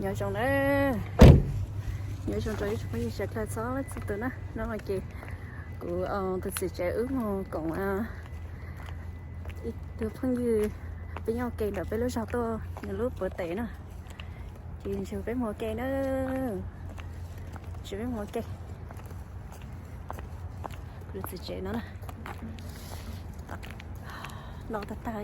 Nyob zoo na, nyob zoo rau ib tsoom phooj ywg sawv daws txhua leej txhua tus na. Hnub no ces kuv tus txiv tsev wb mus koom ib tug phooj ywg, peb nyob ua ke ntawm peb lub zog tuaj nws lub puav tes na. Ces ntshe peb mus ua ke na, ntshe peb mus ua ke. Kuv tus txiv tsev no na, no tag tag.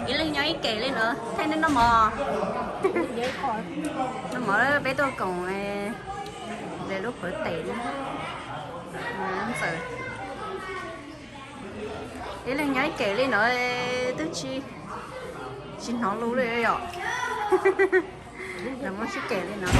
Ib leeg nyob ib kem li no, thaij nej noj mov. Noj mov, peb tuaj koom lawv lub puav tes na. Ntxawm, ib leeg nyob ib kem li no twb tsis, tsis hnov lus li yom. Lawv muab sib cem li no.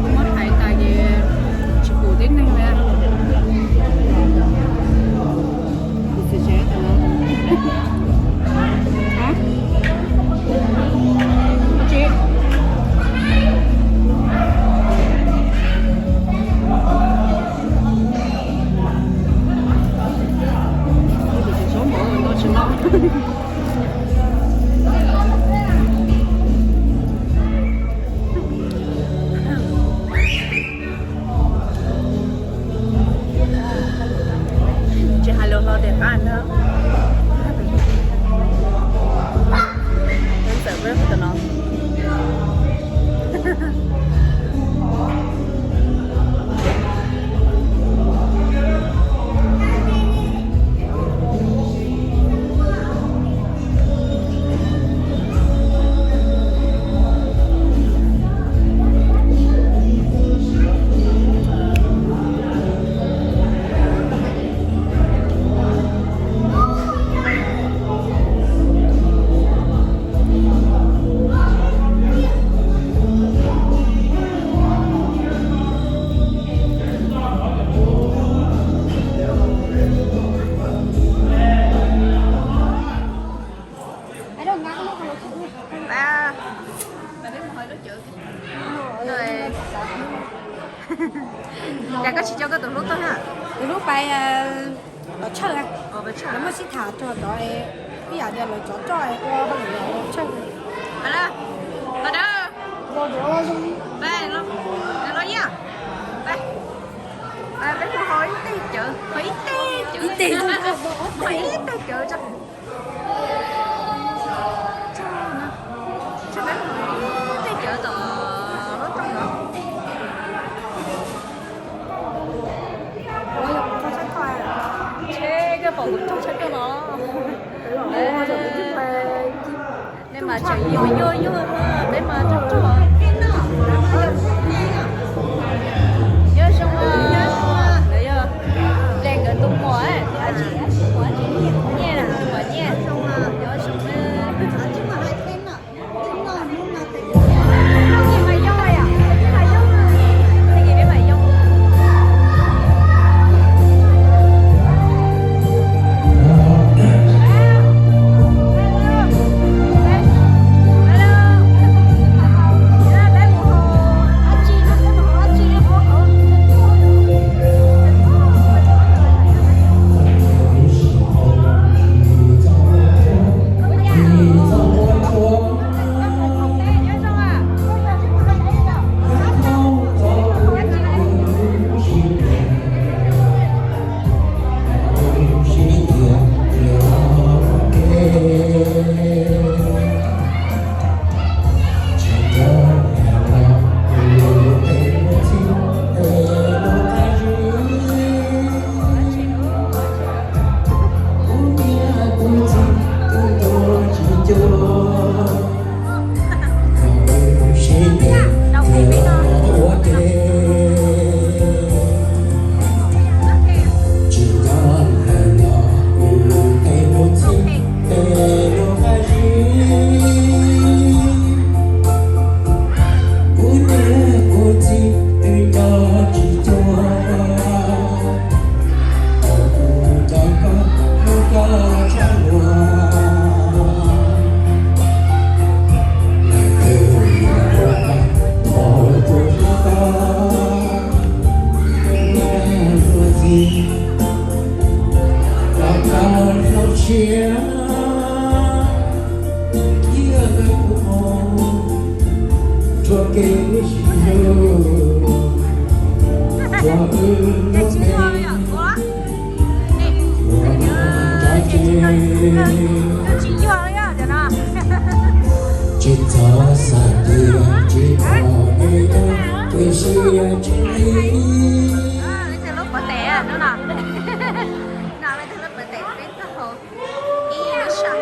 Muab hais tas ces tsis pum tib neeg li. Kuv txiv tsev tas no. Tsis, kuv txiv tsev tsob mov no tsis noj. Tsis hais lus hlo tias qab ntag. Ntxawm peb hu tam no. Cas koj tsis coj koj tus hlub tuaj na? Tus hlub pais tom tshawj, lawv muaj sib tham txog cov, ib yam tias lawv tsov roj ua hauj lwm tom tshawj. Los dawb, los yeej. Cawv tso. Tso no. Tso peb mus tej cawv tom lub rooj no. Tsheb koj pom kuv tsaug tshaj koj no. Nej mas tseem yuag yuag yuag, peb mas tsaug tsaug. Nyob zoo, nkawd yog ple nkawd tus muam, tus dab tsi, tus muam dab tsi, Nyiaj na, tus muam Nyiaj. Nyob zoo na. Tsis txhob xav tias tsis pom kev ib, tiam sis tsis li. Lub pov tes no, no lub pov tes peb tau ib lub sab.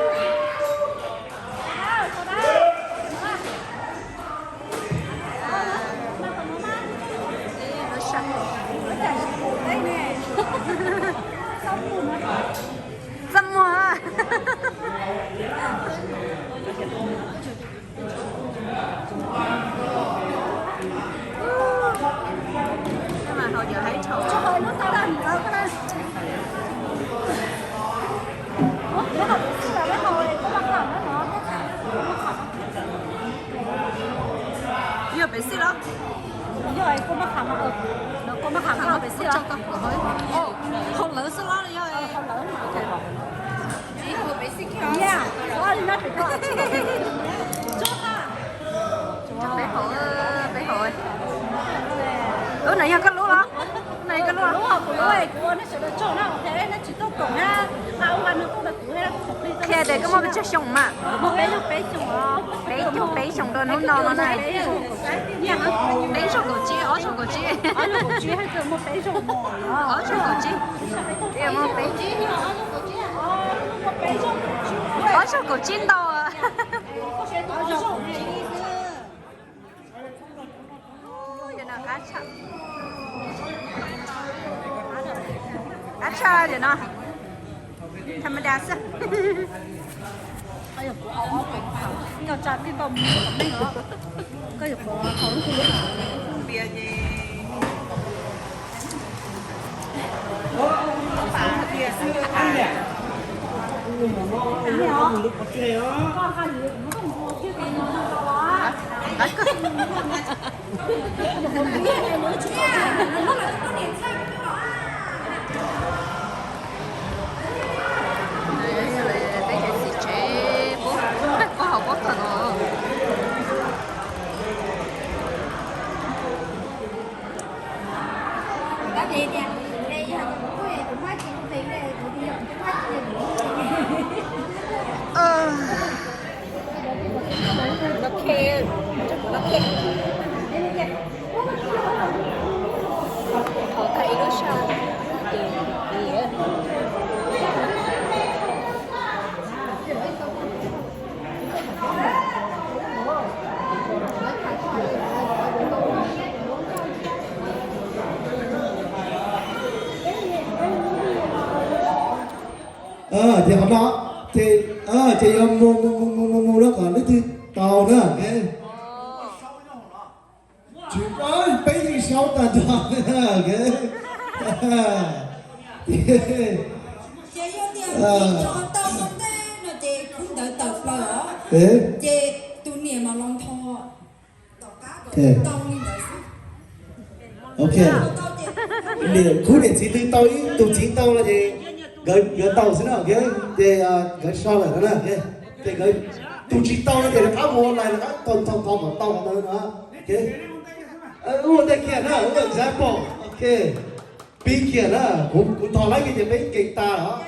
Txaj muag. Yog pem xij los? Yog kua maj qham, kua maj qham yog pem xij los? Hauv lawv xwb los yog? Peb haus, peb haus. Lub no yog koj lub los? Lub no yog koj lub los? Qhia tias koj muaj pes tsawg xyoo mas. Peb caug peb xyoo rau hnub no no na. Peb caug kaum tsib, ob caug kaum tsib. Ob caug kaum tsib. Ob caug kaum tsib ntau. Qab tshaj, qab tshaj tias no, tham ma da xwb. Peb cov txiv tsev puab, puab haus puab kawg no. Noj khej, noj khej. Thov tag ib lub sij hawm. Ces qhov no, ces, ces yuav mus mus mus mus mus mus rau qhov leej twg tau na. Tsis, peb yeej sau tag nrho. Ces yog tias tsis tau ua ntej no ces khub ntawd tawm plaws os. Ces tus niam mas los ntho. Ok. Niam, khub niam txiv twg tau ib tus txiv tau no ces nkawd yuav tau xwb na, ok. Ces nkawd so lawm no na, ok. Ces nkawd, tus tsis tau no ces rov qab mus online rov qab tau, tau, tau kom tau qhov ntawd no, ok. Wb ua ntej kiag na, wb ua example, ok. Pib kiag na, kuv, kuv thov laib kiag ces peb kev tas os.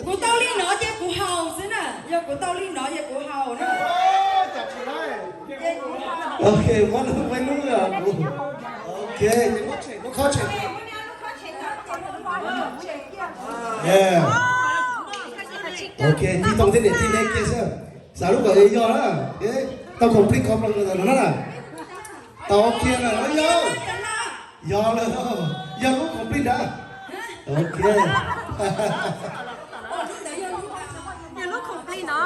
Kuv tau li no ces kuv haus xwb na, yog kuv tau li no ces kuv haus na. Ok, muab lub, muab lub, ok, muab khob tshem. Ok, tib tau thiab niam tij neb kiag xwb. Xav lub kom yog na, tau complete complete no na. Tau kiag na, yog, yog lawm, yog lub complete na. Ok. Yog lub complete no.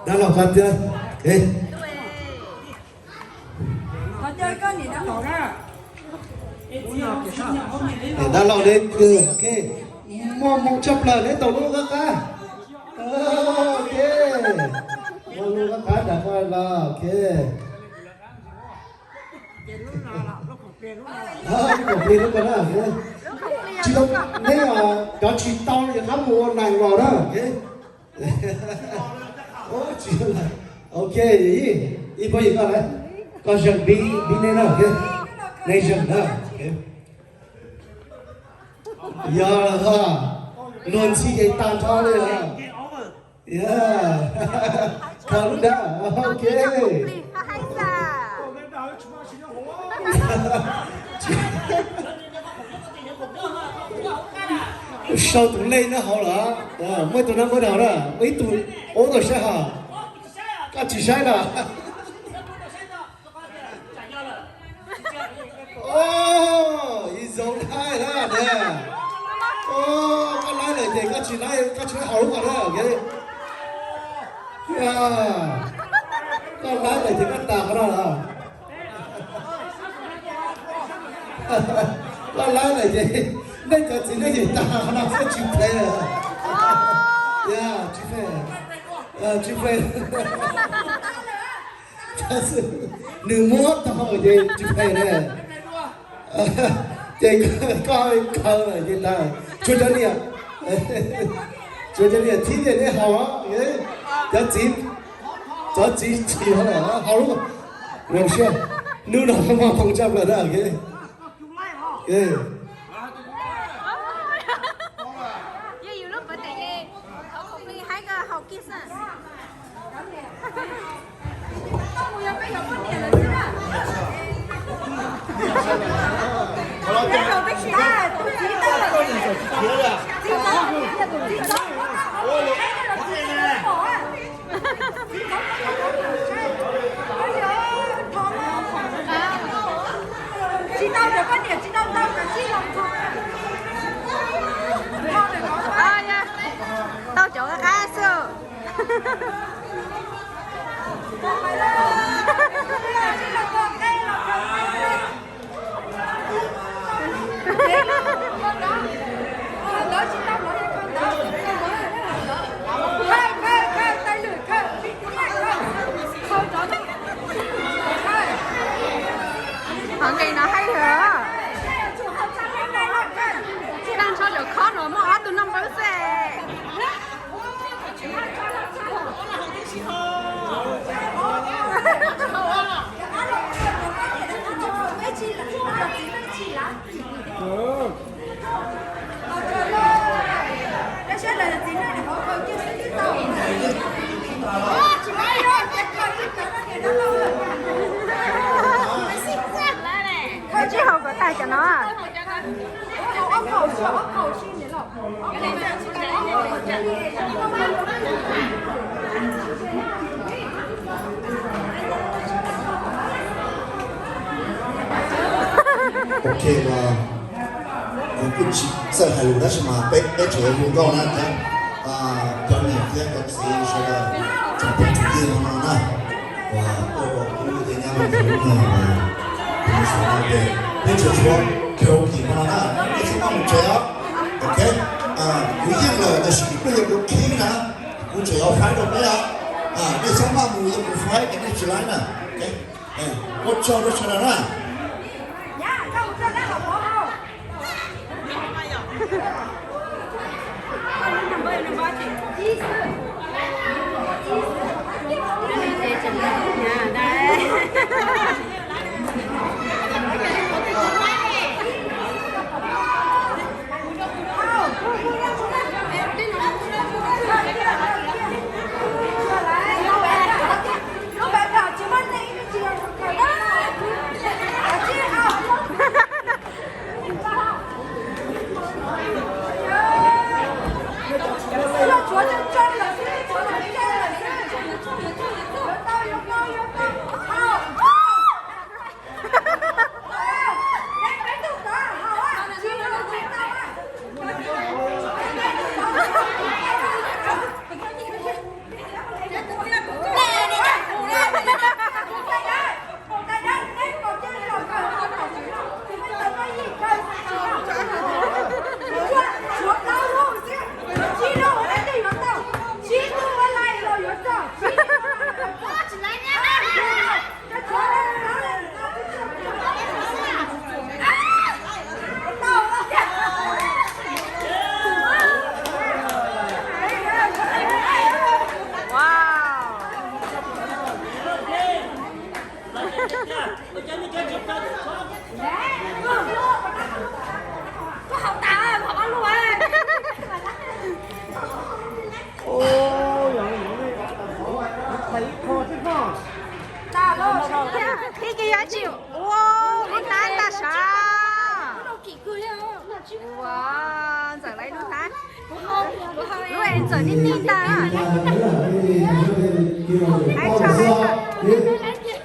Dab laug qab tiag. Dab laug neb, ok, muaj hmoo tshaj plaws neb tau lub qab qab. Ok, muaj lub qab qab nram qab los, ok. Lub complete lub ko na. Tsis tau, neb cov tsis tau ces rov qab mus ua online los na, ok. Ok, ib phooj ywg koj, koj zeem pib, pib neb na, ok. Neb zeem na. Yog, luag ntxhi ces tag nrho li os. Khaws lub dab, ok. Sau tus lej nyob hauv los, muaj ib tug nab npawb hauv na, muaj ib tug ub tau saib hos. Koj tsis saib los? Ib zaug laib na. Koj laib lawm ces koj tsis laib, koj tsis laib haus lub ko na, ok. Koj laib lawm ces koj tas qhov no los. Koj laib lawm ces nej cov txiv nej yeej tas qhov no xwb, tsis phem. Tsis phem, tsis phem. Nws muab tau ces tsis phem na. Ces koj khaws ces tas. Tshuav cov niam, tshuav cov niam thib ces nej haus. Cov txiv, cov txiv tsis haus lawm, haus lub. Zoo siab, hnub no muaj hmoo tshaj plaws na. Tsis tau cov poj niam tsis tau ntau cov txij los. Tau cov qab qab xwb. Qhov nqe no haib heev. Tag nrho cov khob no muaj ob tug naj npawb xwb. Cov no. Ok, kuv kuj tsis txawj hais lus tab sis mas peb tseem yuav hu nkauj na thiab. Cov niam thiab cov txiv sawv daws, tsoom phooj ywg no na, uas tuaj ua kuv tej nyab lub ntawd lub neej, kuv xav no ces peb tseem tshuav karaoke no na, nej txhob maj mus tsev os. Ok, kuv yeej lawm tab sis kuv pheej yog kuv khib na, kuv tseem yuav faib rau peb os. Nej txhob maj mus, yog kuv faib ces nej tsis laib na. Ua tsaug rau sawv daws na. Ib kis yuav tsis ua ib nab ntag sav. Ua, Ntxawm lawv lub hnab, lub es Ntxawm nij nij ntag. Hais tso, hais tso.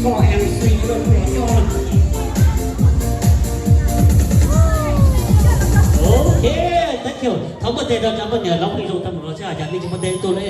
Ok, thank you. Thov npuaj tes rau cov poj niam lawv pheej zoo tag mus no xwb, cas nej tsis npuaj tes tuaj li.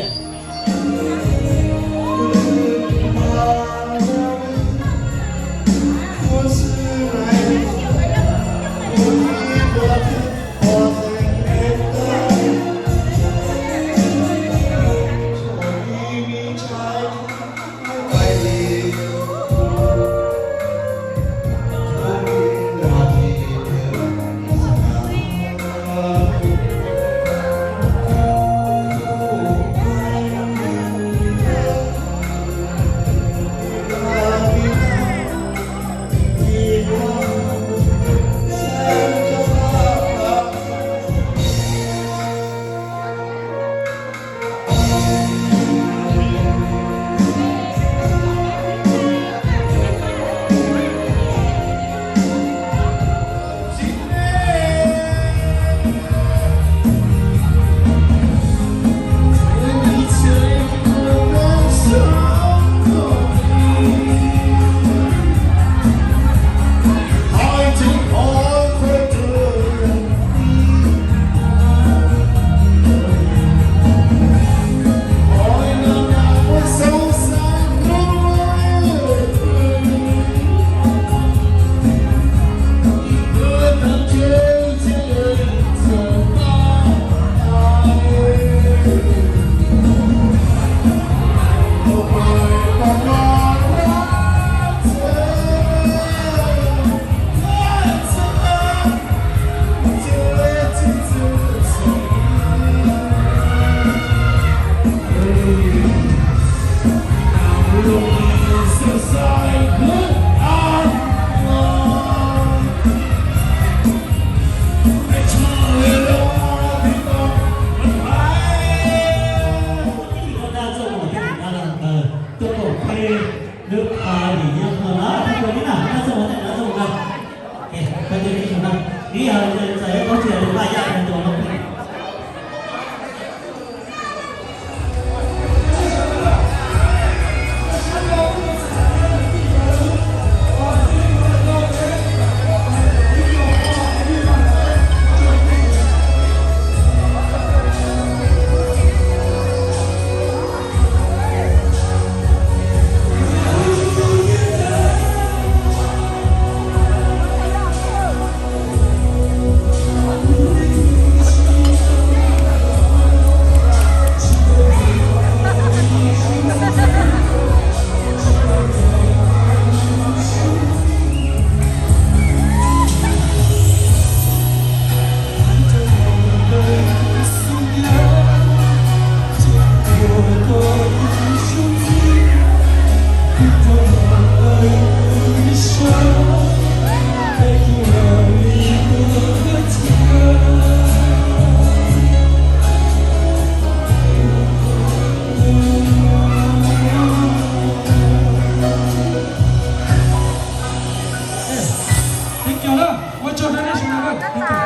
Thank you na, ua tsaug rau nej sawv daws na. Thank you.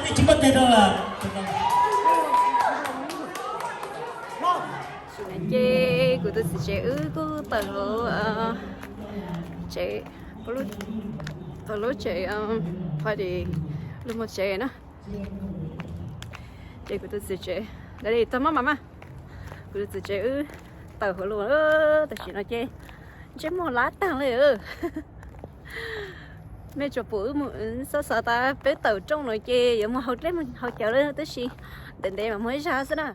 Nej tsis npuaj tes rau lawm. Ces kuv tus txiv tsev wb kuj tawm hauv tsev, hauv lub tsev party, lub mos tsev na. Ces kuv tus txiv tsev, ntawd li txog maj mam mas, kuv tus txiv tsev wb tawm hauv lawm, tam sim no ces ntsej muag lab tag li. Mej tsuas pum wb mus, xav xav tas peb tawm rooj no ces yuav mus haus dlej mus haus cawv lawm, tab sis ntev ntev mas muaj ib zag xwb na.